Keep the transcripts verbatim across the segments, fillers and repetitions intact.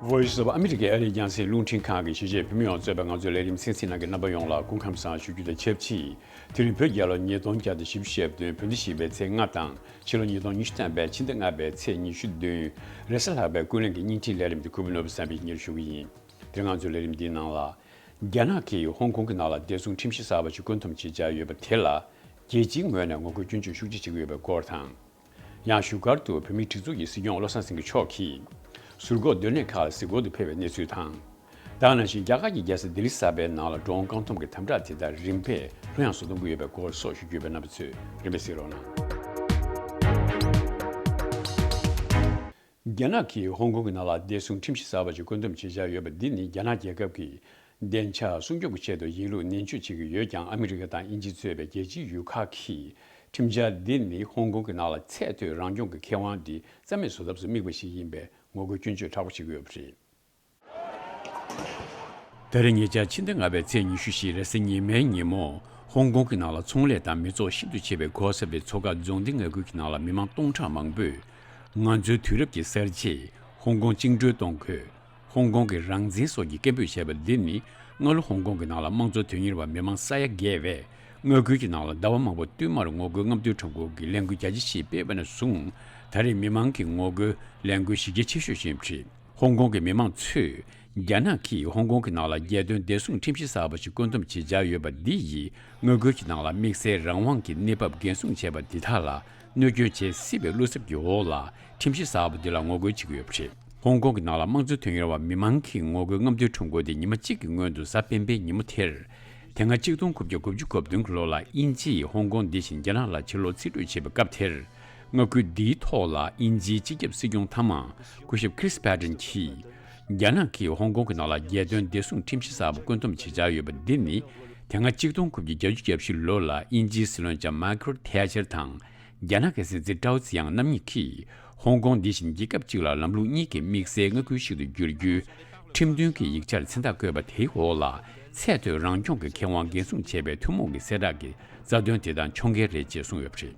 Voice of America ཨ་རིའི་རྒྱང་སྲིང་རླུང་འཕྲིན་ཁང་གི་གཞིས་བྱེས་བོད་མི་ཡོངས་གཙོས་པའི་ང་ཚོའི་ལས་རིམ་གསན་གཟིགས་གནང་མཁན་རྣམ་པ་ཡོངས་ལ་སྐུ་ཁམས་བཟང་ཞུ་རྒྱུ་དང་ཆབས་ཅིག་དེ་རིང་བོད་རྒྱལ་ལོ་ཉིས་སྟོང་བརྒྱ་དང་བཞི་བཅུ་ཞེ་བདུན་བོད་ཟླ་བཞི་པའི་ཚེས་ལྔ་དང་ཕྱི་ལོ་ཉིས་སྟོང་ཉི་ཤུ་ཐམ་པའི་ཕྱི་ཟླ་ལྔ་པའི་ཚེས་ཉི་ཤུ་བདུན། རེས་གཟའ་ལྷག་པའི་ཀུན་གླེང་གི་བརྙན་འཕྲིན་ལས་རིམ་དེ་གུས་པ་ནོར་བུ་བསམ་འཕེལ་གྱིས་སྙན་སྒྲོན་ཞུ་གི་ཡིན། དེ་རིང་ང་ཚོའི་ལས་རིམ་འདིའི་ནང་ལ། རྒྱ་ནག་གིས་ཧོང་ཀོང་གི་ནང་ལ་བདེ་སྲུང་ཁྲིམས་གཞི་གསར་པ་ཞིག་བཀོད་འདོམས་བྱེད་འཆར་ཡོད་པ་དེ་ལ། རྒྱལ་སྤྱིའི་ངོས་ནས་ངོ་རྒོལ་སྐྱོན་བརྗོད་ཤུགས་ཆེ་བྱེད་ཀྱི་ཡོད་པའི་སྐོར་དང་། ཡང་བཞུགས་སྒར་དུ་བོད་མིའི་སྒྲིག་འཛུགས་ཀྱི་སྲིད་སྐྱོང་བློ་བཟང་སེང་གེ་མཆོག་གིས། ཟུར་འགོག་སྡོད་གནས་ཁག་ལ་གཟིགས་སྐོར་དུ་ཕེབས་པའི་གནས་ཚུལ་དང་། ད་ག་ནང་བཞིན་རྒྱ་གར་གྱི་རྒྱལ་ས་ལྡི་ལི་གསར་པའི་ནང་ལ་འགྲོ་འོང་བཀག་སྡོམ་གྱི་དམ་དྲག་དེ་དག་རིམ་པས་ལྷོད་ཡངས་སུ་གཏོང་གི་ཡོད་པའི་སྐོར་སོགས་ཞུ་རྒྱུ་ཡོད་པའི་རྣམ་པ་ཚོས་རིམ་པས་གཟིགས་རོགས་གནང་། རྒྱ་ནག་གིས་ཧོང་ཀོང་གི་ནང་ལ་བདེ་སྲུང་ཁྲིམས་གཞི་གསར་པ་ཞིག་བཀོད་འདོམས་བྱེད་འཆར་ཡོད་པ་འདི་ནི་རྒྱ་ནག་རྒྱལ་ཁབ་ཀྱི་བདེ་འཇགས་སྲུང་སྐྱོབ་ཀྱི་ཆེད་དུ་ཡིན་ལུགས་ནན་བརྗོད་བྱེད་ཀྱི་ཡོད་ཀྱང་། ཨ་མི་རི་ཀ་དང་དབྱིན་ཇི་གཙོས་པའི་རྒྱལ་སྤྱིའི་ཡུལ་ཁག་གིས་ཁྲིམས་འཆར་འདི་ནི་ཧོང་ཀོང་གི་ནང་ལ་ཚད་མཐོའི་རང་སྐྱོང་གི་ཁེ་དབང་འདི་རྩ་མེད་བཟོ་ཐབས་སུ་དམིགས་པ་ཞིག་ཡིན་པའི་ངོ་རྒོལ་སྐྱོན་བརྗོད་དྲག་པོ་བྱེད་ཀྱི་ཡོད་པ་རེད། ད་རེས་ཉེ་ཆར་ཕྱི་ཟླ་ལྔ་པའི་ཚེས་ཉི་ཤུ་བཞི་རེས་གཟའ་ཉི་མའི་ཉིན་མོ། ཧོང་ཀོང་གི་ནང་ལ་ཚོང་ལས་དང་མི་ཚོགས་ཤིན་ཏུ་ཆེ་བའི་གོ་ས་པའི་མཚོ་ཁ་རྫོང་སྡེ་ལྔ་ཁུལ་གྱི་ནང་ལ་མི་མང་སྟོང་ཕྲག་མང་པོས། ང་ཚོའི་དུས་རབས་ཀྱི་གསར་བརྗེ། ཧོང་ཀོང་བཅིངས་འགྲོལ་གཏོང་དགོས། ཧོང་ཀོང་གི་རང་བཙན་སོགས་ཀྱི་སྐད་འབོད་བྱས་པ་འདི་ནི། སྔ་ལོ་ཧོང་ཀོང་གི་ནང་ལ་དམངས་གཙོ་དོན་གཉེར་བ་མི་མང་ས་ཡ་བརྒལ་བས། མངའ་ཁུལ་གྱི་ནང་ལ་ཟླ་བ་མང་པོ་བསྟུད་མར་ངོ་རྒོལ་རྔམ་སྟོན་ཁྲོམ་སྐོར་གྱི་ལས་འགུལ་རྒྱ་ཆེ་ཞིག་སྤེལ་བ་ནས་བཟུང་། ད་རེས་མི་མང་གི་ངོ་རྒོལ་ལས་འགུལ་གཞི་རྒྱ་ཆེ་ཤོས་ཤིག་རེད། ཧོང་ཀོང་གི་མི་མང་ཚོས། རྒྱ་ནག་གིས་ཧོང་ཀོང་གི་ནང་ལ་རྒྱལ་དོན་བདེ་སྲུང་ཁྲིམས་གཞི་གསར་པ་ཞིག་བཀོད་འདོམས་བྱེད་འཆར་ཡོད་པ་འདི་ཡིས། མངའ་ཁུལ་གྱི་ནང་ལ་དམིགས་བསལ་རང་དབང་གི་གནས་བབ་འགན་སྲུང་བྱས་པ་འདི་དག་ལ་གནོད་སྐྱོན་བྱེད་སྲིད་པའི་བློ་འཚབ་ཀྱི་འོག་ལ། ཁྲིམས་གཞི་གསར་པ་འདི་ལ་ངོ་རྒོལ་བྱེད་ཀྱི་ཡོད་པ་རེད། ཧོང་ཀོང་གི་ནང་ལ་དམངས་གཙོ་དོན་གཉེར་བ་མི་མང་གི་ངོ་རྒོལ་རྔམ་སྟོན་ཁྲོམ་སྐོར་དེ་ཉི་མ་གཅིག་གི་སྔོན་དུ་གཟའ་སྤེན་པའི་ཉིན་མོ་དེར། དེ་སྔ་གཅིག་སྟོང་དགུ་བརྒྱ་དགུ་བཅུ་གོ་བདུན་གྱི་ལོ་ལ་དབྱིན་ཇིས་ཧོང་ཀོང་འདི་བཞིན་རྒྱ་ནག་ལ་ཕྱིར་ལོག་རྩིས་སྤྲོད་བྱས་པའི་སྐབས་དེར། མངའ་ཁུལ་འདིའི་ཐོག་ལ་དབྱིན་ཇིའི་སྤྱི་ཁྱབ་སྲིད་སྐྱོང་མཐའ་མ་སྐུ་ཞབས་ཁྲིས་པེ་ཏན་གྱིས། རྒྱ་ནག་གིས་ཧོང་ཀོང་གི་ནང་ལ་རྒྱལ་དོན་བདེ་སྲུང་ཁྲིམས་གཞི་གསར་པ་བཀོད་འདོམས་བྱེད་འཆར་ཡོད་པ་འདི་ནི། དེ་སྔ་གཅིག་སྟོང་དགུ་བརྒྱ་བརྒྱད་ཅུ་གྱ་བཞི་ལོ་ལ་དབྱིན་ཇིའི་སྲིད་བློན་ལྕམ་མར་ཀེ་རེད་ཐེ་ཆར་དང་། རྒྱ་ནག་གི་སྲིད་འཛིན་ཀྲའོ་ཙི་ཡང་རྣམ་གཉིས་ཀྱིས། ཧོང་ཀོང་འདི་བཞིན་རྒྱལ་ཁབ་གཅིག་ལ་ལམ་ལུགས་གཉིས་ཀྱི་དམིགས་བསལ་མངའ་ཁུལ་ཞིག་ཏུ་བསྒྱུར་རྒྱུའི་ཁྲིམས་མཐུན་གྱི་ཡིག་ཆར་མཚན་རྟགས་བཀོད་པ་དེའི་འོག་ལ། ཚད་མཐོའི་རང་སྐྱོང་གི་ཁེ་དབང་འགན་སྲུང་བྱས་པའི་ཐུན་མོང་གི་གསལ་བསྒྲགས་ཀྱི་རྩ་དོན་དེ་དང་ཕྱོགས་འགལ་རེད་ཅེས་གསུངས་ཡོད་པ་རེད།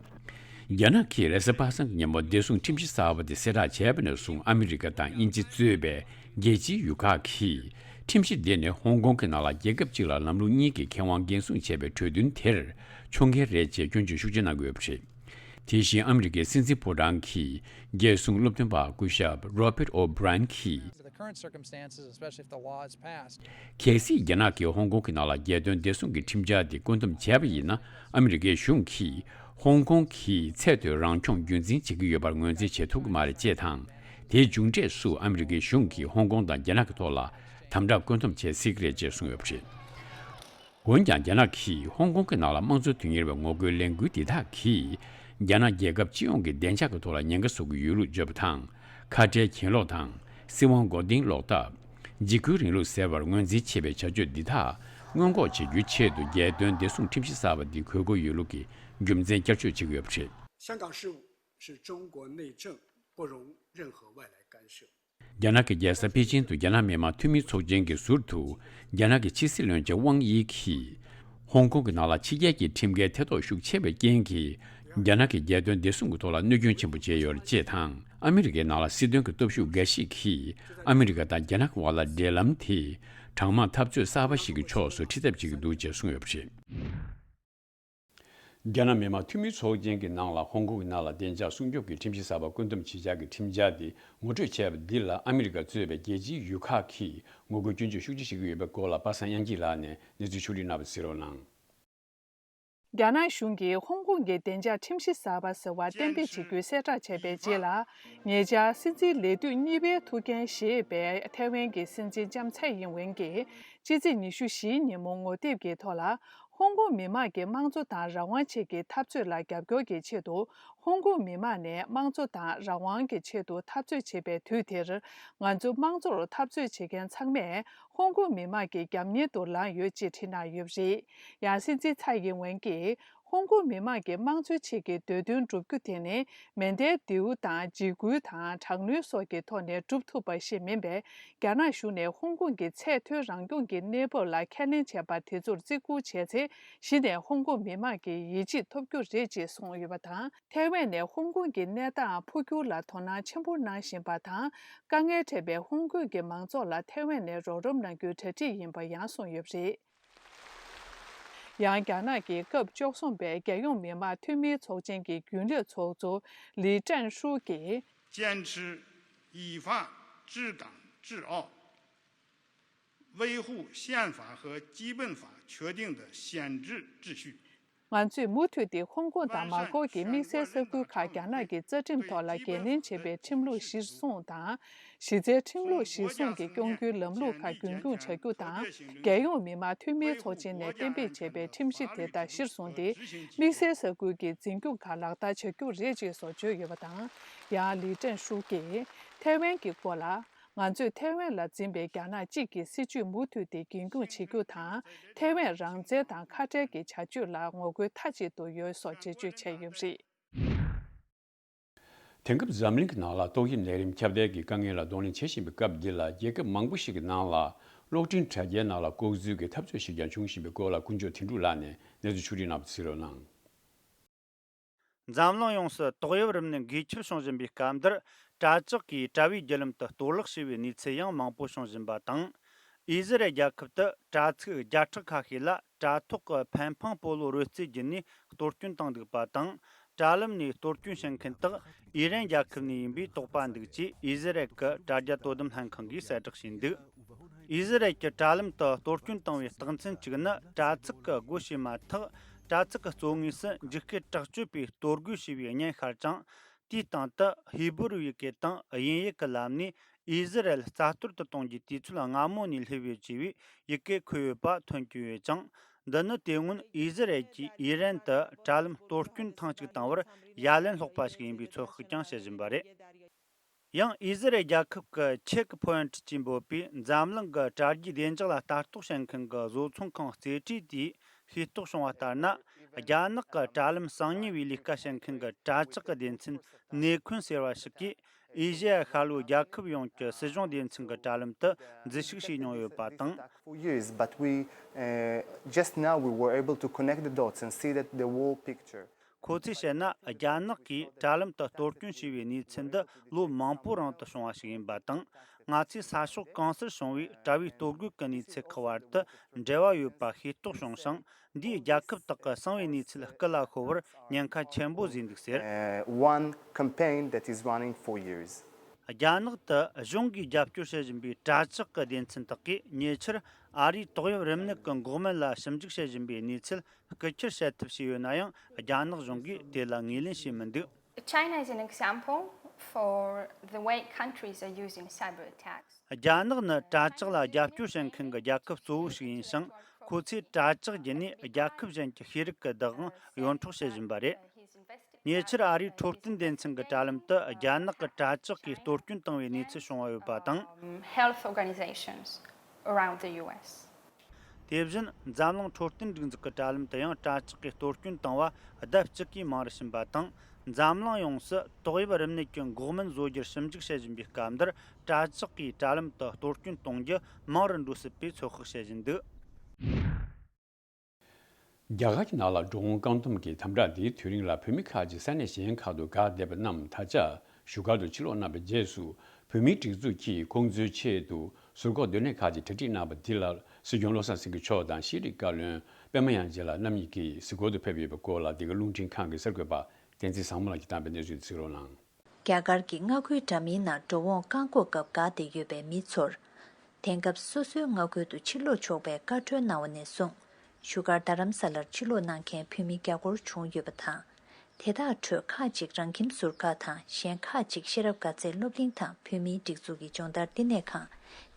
རྒྱ་ནག་གིས་རེས་གཟའ་པ་སངས་ཀྱི་ཉིན་མོ་བདེ་སྲུང་ཁྲིམས་གཞི་གསར་པ་དེ་གསལ་བསྒྲགས་བྱས་པ་ནས་བཟུང་། ཨ་མི་རི་ཀ་དང་དབྱིན་ཇི་གཙོས་པའི་རྒྱལ་སྤྱིའི་ཡུལ་ཁག་གིས། ཁྲིམས་གཞི་འདི་ནི་ཧོང་ཀོང་གི་ནང་ལ་རྒྱལ་ཁབ་གཅིག་ལ་ལམ་ལུགས་གཉིས་ཀྱི་ཁེ་དབང་འགན་སྲུང་བྱས་པའི་གྲོས་མཐུན་དེར་ཕྱོགས་འགལ་རེད་ཅེས་སྐྱོན་བརྗོད་ཤུགས་ཆེ་གནང་གི་ཡོད་པ་རེད། དེ་བཞིན་ཨ་མི་རི་ཀའི་སྲིད་འཛིན་ཕོ་བྲང་གི་རྒྱལ་སྲུང་སློབ་སྟོན་པ་སྐུ་ཞབས་Robert O'Brien གྱིས། Under the current circumstances, especially if the law is passed, གལ་སྲིད་རྒྱ་ནག་གིས་ཧོང་ཀོང་གི་ནང་ལ་རྒྱལ་དོན་བདེ་སྲུང་གི་ཁྲིམས་འཆར་དེ་བཀོད་འདོམས་བྱས་པ་ཡིན་ན། ཨ་མི་རི་ཀའི་གཞུང་གིས་ཧོང་ཀོང་གི་ཚད་མཐོའི་རང་སྐྱོང་རྒྱུན་འཛིན་བྱེད་ཀྱི་ཡོད་པར་ངོས་འཛིན་བྱེད་ཐུབ་ཀྱི་མ་རེད་ཅེས་དང་། དེའི་མཇུག་འབྲས་སུ་ཨ་མི་རི་ཀའི་གཞུང་གིས་ཧོང་ཀོང་དང་རྒྱ་ནག་གི་ཐོག་ལ་དམ་དྲག་བཀོད་འདོམས་བྱེད་སྲིད་ཀྱི་རེད་ཅེས་གསུངས་ཡོད་པ་རེད། འོན་ཀྱང་། རྒྱ་ནག་གིས་ཧོང་ཀོང་གི་ནང་ལ་དམངས་གཙོ་དོན་གཉེར་བའི་ངོ་རྒོལ་ལས་འགུལ་འདི་དག་གིས། རྒྱ་ནག་རྒྱལ་ཁབ་སྤྱི་ཡོངས་ཀྱི་བདེ་འཇགས་ཀྱི་ཐོག་ལ་ཉེན་ཁ་བཟོ་གི་ཡོད་ལུགས་བརྗོད་པ་དང་། ཁ་བྲལ་གྱེན་ལོག་དང་། སྲིད་དབང་མགོ་རྟིང་སློག་ཐབས། འཇིགས་སྐུལ་རིང་ལུགས་ཟེར་བར་ངོས་འཛིན་བྱེད་པའི་བྱ་སྤྱོད་འདི་དག་སྔོན་འགོག་བྱེད་རྒྱུའི་ཆེད་དུ། རྒྱལ་དོན་བདེ་སྲུང་ཁྲིམས་གཞི་གསར་པ་འདི་འགོད་དགོས་ཡོད་ལུགས་ཀྱི་རྒྱུ་མཚན་བསྐྱར་བརྗོད་བྱེད་ཀྱི་ཡོད་པ་རེད། 香港事务是中国内政，不容任何外来干涉。 རྒྱ་ནག་གི་རྒྱལ་ས་པེ་ཅིན་དུ་རྒྱ་ནག་མི་དམངས་འཐུས་མིའི་ཚོགས་ཆེན་གྱི་ཟུར་དུ། རྒྱ་ནག་གི་ཕྱི་སྲིད་བློན་ཆེན་ཝང་དབྱི་གིས། ཧོང་ཀོང་གི་ནང་ལ་ཕྱི་རྒྱལ་གྱི་ཁྲིམས་འགལ་ཐེ་གཏོགས་ཤུགས་ཆེ་བའི་རྐྱེན་གྱིས། རྒྱ་ནག་གི་རྒྱལ་དོན་བདེ་སྲུང་གི་ཐོག་ལ་གནོད་སྐྱོན་ཆེན་པོ་བྱས་ཡོད་རེད་ཅེས་དང་། ཨ་མི་རི་ཀའི་ནང་ལ་སྲིད་དོན་གྱི་སྟོབས་ཤུགས་འགའ་ཞིག་གིས། ཨ་མི་རི་ཀ་དང་རྒྱ་ནག་གི་བར་ལ་འབྲེལ་ལམ་དེ། གྲངས་མང་འཐབ་རྩོད་གསར་པ་ཞིག་གི་ཕྱོགས་སུ་ཁྲིད་ཐབས་བྱེད་ཀྱི་འདུག་ཅེས་གསུངས་ཡོད་པ་རེད། རྒྱ་ནག་མི་དམངས་འཐུས་མིའི་ཚོགས་ཆེན་གྱི་ནང་ལ་ཧོང་ཀོང་གི་ནང་ལ་བདེ་འཇགས་སྲུང་སྐྱོབ་ཀྱི་ཁྲིམས་གཞི་གསར་པ་བཀོད་འདོམས་བྱེད་འཆར་གྱི་ཁྲིམས་འཆར་དེ་ངོ་སྤྲོད་བྱས་པ་འདི་ལ། ཨ་མི་རི་ཀ་གཙོས་པའི་རྒྱལ་སྤྱིའི་ཡུལ་ཁག་གིས་ངོ་རྒོལ་སྐྱོན་བརྗོད་ཤུགས་ཆེ་བྱེད་ཀྱི་ཡོད་པའི་སྐོར་ལ། པ་སངས་དབྱངས་སྐྱིད་ལགས་ནས་གནས་ཚུལ་ཕྱོགས་བསྒྲིགས་གནང་བ་གཟིགས་རོགས་གནང་། རྒྱ་ནག་གཞུང་གིས་ཧོང་ཀོང་གི་བདེ་འཇགས་ཁྲིམས་གཞི་གསར་པ་ཟེར་བ་གཏན་འབེབས་བྱེད་རྒྱུའི་གསལ་བསྒྲགས་བྱས་པའི་རྗེས་ལ། ཉེ་ཆར་སྲིད་འཛིན་ལས་དུས་གཉིས་པའི་ཐུགས་འགན་བཞེས་པའི་ཐའེ་ཝན་གྱི་སྲིད་འཛིན་ལྕམ་ཚའེ་ཡིན་ཝེན་གྱིས། ཕྱི་ཚེས་ཉི་ཤུ་བཞིའི་ཉིན་མོ་ངོ་དེབ་ཀྱི་ཐོག་ལ། ཧོང་ཀོང་མི་དམངས་ཀྱི་དམངས་གཙོ་དང་རང་དབང་ཆེད་ཀྱི་འཐབ་རྩོད་ལ་རྒྱབ་སྐྱོར་གྱི་ཆེད་དུ། ཧོང་ཀོང་མི་དམངས་ནས་དམངས་གཙོ་དང་རང་དབང་གི་ཆེད་དུ་འཐབ་རྩོད་བྱེད་པའི་དུས་དེར། ང་ཚོ་དམངས་གཙོར་འཐབ་རྩོད་བྱེད་མཁན་ཚང་མས་ཧོང་ཀོང་མི་དམངས་ཀྱི་རྒྱབ་གཉེར་དུ་ལངས་ཡོད་ཅེས་བྲིས་གནང་ཡོད་པ་རེད། ཡང་སྲིད་འཛིན་ཚའེ་ཡིན་ཝེན་གྱིས། ཧོང་ཀོང་མི་མང་གིས་དམངས་གཙོའི་ཆེད་ཀྱི་འདོད་འདུན་བསྒྲུབ་རྒྱུ་དེ་ནི་མེ་མདའི་མདེའུ་དང་འཇིགས་སྐུལ་དང་དྲག་གནོན་སོགས་ཀྱི་ཐོག་ནས་བསྒྲུབ་ཐུབ་པ་ཞིག་མིན་པས། རྒྱ་ནག་གཞུང་ནས་ཧོང་ཀོང་གི་ཚད་མཐོའི་རང་སྐྱོང་གི་གནས་བབ་ལ་ཁས་ལེན་བྱས་པ་དེ་ཚོར་བརྩི་བཀུར་བྱས་ཚེ། གཞི་ནས་ཧོང་ཀོང་མི་མང་གི་ཡིད་ཆེས་ཐོབ་རྒྱུ་རེད་ཅེས་གསུངས་ཡོད་པ་དང་། ཐའེ་ཝན་ནས་ཧོང་ཀོང་གི་གནས་སྟངས་འཕོ་འགྱུར་ལ་དོ་སྣང་ཆེན་པོ་གནང་བཞིན་པ་དང་། དཀའ་ངལ་འཕྲད་པའི་ཧོང་ཀོང་གི་མང་ཚོགས་ལ་ཐའེ་ཝན་ནས་རོགས་རམ་གནང་རྒྱུའི་གྲ་སྒྲིག་ཡིན་པ་ཡང་གསུངས་ཡོད་པ་རེད། ཡང་རྒྱ་ནག་གི་སྐབས་བཅུ་གསུམ་པའི་རྒྱལ་ཡོངས་མི་དམངས་འཐུས་མིའི་ཚོགས་ཆེན་གྱི་རྒྱུན་ལས་ཚོགས་གཙོ་ལི་ཀྲན་ཧྲུའུ་གིས། 坚持依法治港治澳，维护宪法和基本法确定的宪制秩序。 ང་ཚོས་མུ་མཐུད་དེ་ཧོང་ཀོང་དང་མར་ཁོ་གི་དམིགས་བསལ་ས་ཁུལ་ཁག་རྒྱ་ནག་གི་རྩ་ཁྲིམས་ཐོག་ལ་འགན་ལེན་བྱེད་པའི་ཁྲིམས་ལུགས་གཞིར་བཟུང་དང་། གཞི་རྩའི་ཁྲིམས་ལུགས་གཞིར་བཟུང་གི་སྐྱོང་རྒྱུའི་ལམ་ལུགས་ཁག་རྒྱུན་འཁྱོངས་བྱ་རྒྱུ་དང་། རྒྱལ་ཡོངས་མི་དམངས་འཐུས་མིའི་ཚོགས་ཆེན་ནས་གཏན་འབེབས་བྱས་པའི་ཁྲིམས་གཞི་དེ་དག་གཞིར་བཟུང་སྟེ། དམིགས་བསལ་ས་ཁུལ་གྱི་འཛིན་སྐྱོང་ཁག་ལག་བསྟར་བྱ་རྒྱུ་རེད་ཅེས་སོགས་བརྗོད་ཡོད་པ་དང་། ཡང་ལི་ཀྲན་ཧྲུའུ་ཀྱིས་ཐའེ་ཝན་གྱི་སྐོར་ལ། ང་ཚོས་ཐའེ་ཝན་ལ་འཛིན་པའི་རྒྱ་ནག་གཅིག་གི་སྲིད་བྱུས་མུ་མཐུད་དེ་རྒྱུན་འཁྱོངས་བྱེད་རྒྱུ་དང་། ཐའེ་ཝན་རང་བཙན་དང་ཁ་བྲལ་གྱི་བྱ་སྤྱོད་ལ་ངོ་རྒོལ་མཐའ་གཅིག་ཏུ་ཡོད་སོགས་འགྲེལ་བརྗོད་བྱས་ཡོད་པ་རེད། དེང་སྐབས་འཛམ་གླིང་གི་ནང་ལ་ཏོག་དབྱིབས་ནད་རིམས་ཁྱབ་གདལ་གྱི་དཀའ་ངལ་ལ་གདོང་ལེན་བྱེད་བཞིན་པའི་སྐབས་འདི་ལ། རྒྱལ་ཁབ་མང་པོ་ཞིག་གི་ནང་ལ་གློག་འཕྲིན་དྲ་རྒྱའི་ནང་ལ་ལྐོག་འཛུལ་གྱི་འཐབ་རྩོད་ཞིག་ཀྱང་འབྱུང་བཞིན་པའི་སྐོར་ལ་ཀུན་སྤྱོད་དོན་གྲུབ་ལགས་ནས་གནས་ཚུལ་ཕྱོགས་སྒྲིག་གནང་བ་གཟིགས་རོགས་གནང་། འཛམ་གླིང་ཡོངས་སུ་ཏོག་དབྱིབས་རིམས་ནད་འགོས་ཁྱབ་བྱུང་བཞིན་པའི་སྐབས་འདིར། དྲ་ལྕགས་ཀྱིས་དྲ་བའི་བརྒྱུད་ལམ་དུ་གཏོར་བརླག་བྱས་པའི་གནས་ཚུལ་ཡང་མང་པོ་བྱུང་བཞིན་པ་དང་། ཨི་ཟི་རལ་རྒྱལ་ཁབ་ཏུ་དྲ་ཚིགས་བརྒྱ་ཕྲག་ཁ་ཤས་ལ་དྲ་ཐོག་གི་ཕན་ཕང་སྤོ་ལོ་རོལ་རྩེད་བརྒྱུད་ནས་གཏོར་སྐྱོན་བཏང་འདུག་པ་དང་། དྲ་ལམ་ནས་གཏོར་སྐྱོན་བྱེད་མཁན་དག་ཨི་རན་རྒྱལ་ཁབ་ནས་ཡིན་པའི་དོགས་པ་འདུག་ཅེས་ཨི་ཟི་རལ་གྱི་དྲ་རྒྱ་དོ་དམ་ལྷན་ཁང་གིས་གསལ་བསྒྲགས་བྱས་འདུག་ཨི་ཟི་རལ་གྱི་དྲ་ལམ་དུ་གཏོར་སྐྱོན་བཏང་བའི་རྟགས་མཚན་གཅིག་ནི། དྲ་ཚིགས་ཀྱི་སྒོ་ཕྱེས་མ་ཐག་དྲ་ཚིགས་ཀྱི་གཙོ་ངོས་སུ་འཇིགས་སྐུལ་དྲག་སྤྱོད་པས་གཏོར་རྒོལ་བྱས་པའི་བརྙན་ཤར་ཅིང་། དེའི་སྟེང་དུ་ཧི་བུ་རུ་ཡི་གེ་དང་དབྱིན་ཡིག་གི་ལམ་ནས་ཨི་ཟི་རལ་རྩ་གཏོར་དུ་གཏོང་རྒྱུའི་དུས་ཚོད་སྔ་མོ་ནས་སླེབས་ཡོད་ཅེས་པའི་ཡི་གེ་འཁོད་ཡོད་པ་ཐོན་གྱི་ཡོད་ཅིང་། འདི་ནི་དེ་སྔོན་ཨི་ཟི་རལ་གྱིས་ཨི་རན་དུ་དྲ་ལམ་གཏོར་སྐྱོན་ཐེངས་གཅིག་བཏང་བར་ཡ་ལན་སློག་པ་ཞིག་ཡིན་པའི་ཚོད་དཔག་ཀྱང་བྱེད་བཞིན་པ་རེད། ཡང་ཨི་ཟི་རལ་རྒྱལ་ཁབ་ཀྱི་ཆེག་པོ་ཡིན་ཊི་ཅེས་འབོད་པའི་འཛམ་གླིང་གི་དྲ་རྒྱའི་བདེ་འཇགས་ལ་ལྟ་རྟོག་བྱེད་མཁན་གྱི་བཟོ་ཚོང་ཁང་རྩེ་གྲས་དེས་ཤེས་རྟོགས་བྱུང་བ་ལྟར་ན། རྒྱ་ནག་གི་དྲ་ལམ་གསང་ཉུལ་བའི་ལས་ཀ་བྱེད་མཁན་གྱི་དྲ་ལྕགས་ཀྱི་སྡེ་ཚན་ནེ་ཁུན་ཟེར་བ་ཞིག་གིས་ཨེ་ཤེ་ཡ་ཤར་ལྷོའི་རྒྱལ་ཁབ་ཡོངས་ཀྱི་སྲིད་གཞུང་སྡེ་ཚན་གྱི་དྲ་ལམ་དུ་འཛུལ་ཞུགས་བྱས་མྱོང་ཡོད་པ་དང་། for years, but we uh, just now we were able to connect the dots and see that the whole picture. ཁོ་ཚོས་བཤད་ན། རྒྱ་ནག་གིས་དྲ་ལམ་དུ་གཏོར་སྐྱོན་བྱས་པའི་གནས་ཚུལ་འདི་ལོ་མང་པོའི་རིང་དུ་བྱུང་བ་ཞིག་ཡིན་པ་དང་། ང་ཚོས་ས་ཕྱོགས་གང་སར་བྱུང་བའི་དྲ་བའི་གཏོར་རྒོལ་གྱི་གནས་ཚུལ་ཁག་བར་དུ་འབྲེལ་བ་ཡོད་པ་ཤེས་རྟོགས་བྱུང་ཞིང་། འདིས་རྒྱལ་ཁབ་དག་གི་གསང་བའི་གནས་ཚུལ་སྐུ་ལ་ཤོར་བར་ཉེན་ཁ་ཆེན་པོ་བཟོས་འདུག་ཟེར། Uh, one campaign that is running for years. རྒྱ་ནག་ཏུ་གཞུང་གིས་རྒྱབ་སྐྱོར་བྱེད་བཞིན་པའི་དྲ་ལྕགས་ཀྱི་སྡེ་ཚན་དག་གིས་ཉེ་ཆར་ཨ་རིའི་ཏོག་དབྱིབས་རིམས་ནད་ཀྱི་འགོག་སྨན་ལ་ཞིབ་འཇུག་བྱེད་བཞིན་པའི་གནས་ཚུལ་རྐུ་འཁྱེར་བྱེད་ཐབས་བྱས་ཡོད་ན་ཡང་། རྒྱ་ནག་གཞུང་གིས་དེ་ལ་ངོས་ལེན་བྱས་མི་འདུག China is an example for the way countries are using cyber attacks. རྒྱ་ནག་ནི་དྲ་ལྕགས་ལ་རྒྱབ་སྐྱོར་བྱེད་མཁན་གྱི་རྒྱལ་ཁབ་གཙོ་བོ་ཞིག་ཡིན་ཞིང་། ཁོ་ཚོས་དྲ་ལྕགས་བརྒྱུད་ནས་རྒྱལ་ཁབ་གཞན་གྱི་ཤེས་རིག་གི་བདག་དབང་ཡོངས་གྲགས་བྱེད་བཞིན་པ་རེད། ཉེ་ཆར་ཨ་རིའི་འཕྲོད་བསྟེན་སྡེ་ཚན་གྱི་དྲ་ལམ་དུ་རྒྱ་ནག་གི་དྲ་ལྕགས་ཀྱིས་གཏོར་སྐྱོན་བཏང་བའི་གནས་ཚུལ་བྱུང་བ་ཡོད་པ་དང་། Um, health organizations around the U S. དེ་བཞིན་འཛམ་གླིང་འཕྲོད་བསྟེན་སྒྲིག་འཛུགས་ཀྱི་དྲ་ལམ་དུ་ཡང་དྲ་ལྕགས་ཀྱིས་གཏོར་སྐྱོན་བཏང་བ་ལྡབ་གཅིག་གིས་མང་རུ་ཕྱིན་པ་དང་། འཛམ་གླིང་ཡོངས་སུ་ཏོག་དབྱིབས་རིམས་ནད་ཀྱི་འགོག་སྨན་བཟོ་རྒྱུར་ཞིབ་འཇུག་བྱེད་བཞིན་པའི་སྐབས་འདིར། དྲ་ལྕགས་ཀྱིས་དྲ་ལམ་དུ་གཏོར་སྐྱོན་གཏོང་རྒྱུ་མང་རུ་འགྲོ་སྲིད་པའི་ཚོད་དཔག་བྱེད་བཞིན་འདུག་རྒྱ་གར་གྱི་ནང་ལ་འགྲོ་འོང་བཀག་སྡོམ་གྱི་དམ་དྲག་འདིའི་དུས་རིང་ལ་བོད་མི་ཁག་ཅིག་ས་གནས་གཞན་ཁག་ཏུ་བགོ་བསྡད་པ་རྣམས་ད་ཆ་བཞུགས་སྒར་དུ་ཕྱིར་ལོག་གནང་བའི་རྗེས་སུ། བོད་མིའི་སྒྲིག་འཛུགས་ཀྱིས་ཁོང་ཚོའི་ཆེད་དུ་ཟུར་འགོག་སྡོད་གནས་ཁག་ཅིག་གྲ་སྒྲིག་གནང་བ་འདི་ལ། སྲིད་སྐྱོང་བློ་བཟང་སེང་གེ་མཆོག་དང་ཤེས་རིག་བཀའ་བློན་པད་མ་དབྱངས་ཅན་ལགས་རྣམ་གཉིས་ཀྱིས་གཟིགས་སྐོར་དུ་ཕེབས་ཡོད་པའི་སྐོར་ལ། འདི་ག་རླུང་འཕྲིན་ཁང་གི་གསར་འགོད་པ་བསྟན་འཛིན་བཟང་མོ་ལགས་ཀྱིས་བཏང་བའི་གནས་ཚུལ་གཟིགས་རོགས་གནང་། རྒྱ་གར་གྱི་མངའ་ཁུལ་འདྲ་མིན་ནང་འགྲོ་འོང་བཀག་འགོག་སྐབས་བགོ་བསྡད་ཡོད་པའི་མི་ཚོར། དེང་སྐབས་སོ་སོའི་མངའ་ཁུལ་དུ་ཕྱིར་ལོག་ཆོག་པའི་བཀའ་འཁྲོལ་གནང་བ་ནས་བཟུང་། བཞུགས་སྒར་རྡ་རམ་ས་ལར་ཕྱིར་ལོག་གནང་མཁན་བོད་མི་བརྒྱ་སྐོར་བྱུང་ཡོད་པ་དང་། དེ་དག་ཁྲོད་ཁག་ཅིག་རང་ཁྱིམ་ཟུར་བཀག་དང་། གཞན་ཁག་ཅིག་ཤེས་རབ་དགའ་ཚལ་སློབ་གླིང་དང་བོད་མིའི་སྒྲིག་འཛུགས་ཀྱི་སྦྱོང་བརྡར་བསྟི་གནས་ཁང་།